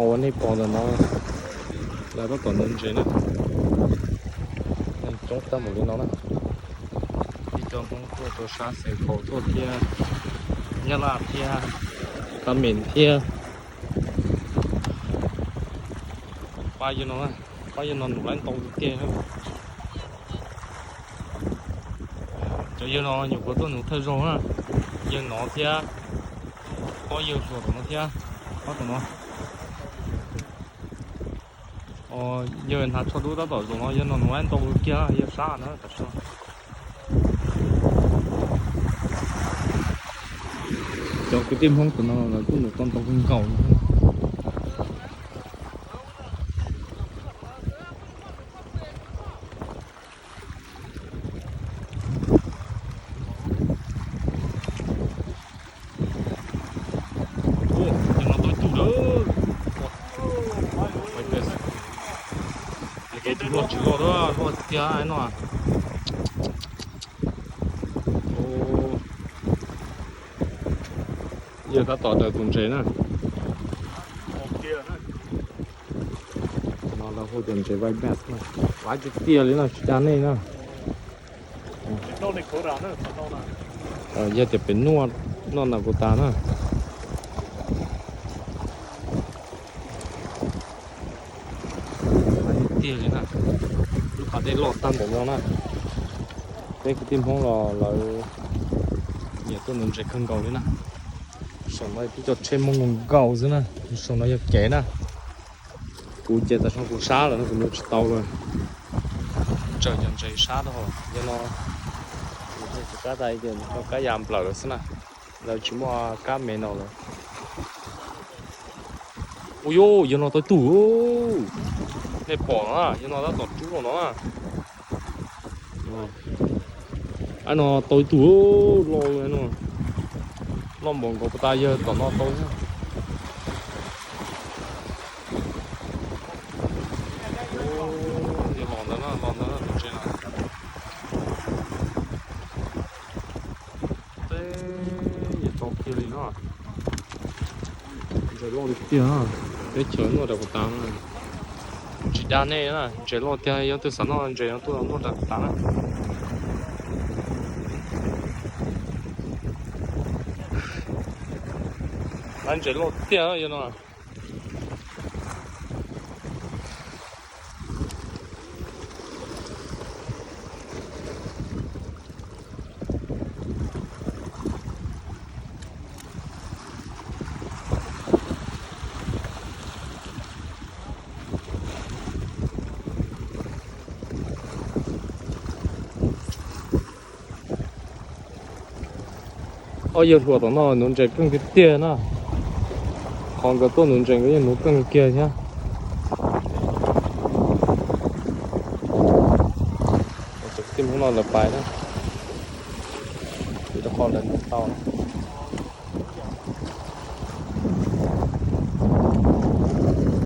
Ua nej pom ntawm no, lawv tab tom nuv ntses na. Neeg coob tag npaum li no na. Ib co Hmoob tuaj rau sab Xeev Khaum tuaj thiab, Nyab Laj thiab, Xab Meem thiab. Pab yawg no, pab yawg no nuv laib ntau tiag tiag. Cov yawg no nyuam qhuav tuaj nuv thawj zaug na, yawg no thiab, ob yawg hluas tom no thiab, ob tom no. Yawg hnav tsho dub tab tom zaum no, yawg no nuv laib ntau kiag, yawg sab na tam sim no. Cov kwv tij Hmoob tom no lawv kuj nuv tau ntau kawg nkaus. Ua, cov no tau ib tug lawm. Tau tus loj tsis loj, loj tiag no. Yawg tab tom daws tus ntses na. No lawv hu tias ntses white bass na. Laib tiag tiag li no, tsis dag nej na. Yog tias pem nuaj noj nas kus tas na. Tiag li na, lub pas dej loj tag npaum no na. Peb kwv tij Hmoob los lawv nyiam tuaj nuv ntses kawg nkaus li na. Saum no tib co tsheb Hmoob nkaus nkaus xwb na, saum no yog kev na. Kuv ces tam sim no kuv sab lawm no kuv nuv tsis tau lawm. Tsaws cov ntses sab rau hauv yog no, kuv tsis sab tas tias kab ya nplawm lawm xwb na. Lawv tsis muaj kab me no lawm. Ua yuj, yog no tau ib tug. Nej pom no, yog no tab tom rub los no na. Ab, no tau ib tug loj no, loj npaum nkaus puas tas yawg tom no tau thiab. Los ntawd, los ntawd tus ntses no. Teb, yog tau kiag li no. Ntses loj li tiag, teb chaws nuaj nram kuv tas na. Tsis dag nej na, ntses loj tiag, yog twg xav noj ntses no tuaj noj nram kuv tas na. Lawv ntses loj tiag yog no. Ob yawg hluas tom no nuv ntses keej tiag tiag na. Qhov nkawd tuaj nuv ntses nkawd yeej nuv keej kiag thiab. Cov kwv tij Hmoob no lawv pais na, vim rau qhov lawv nuv tau na.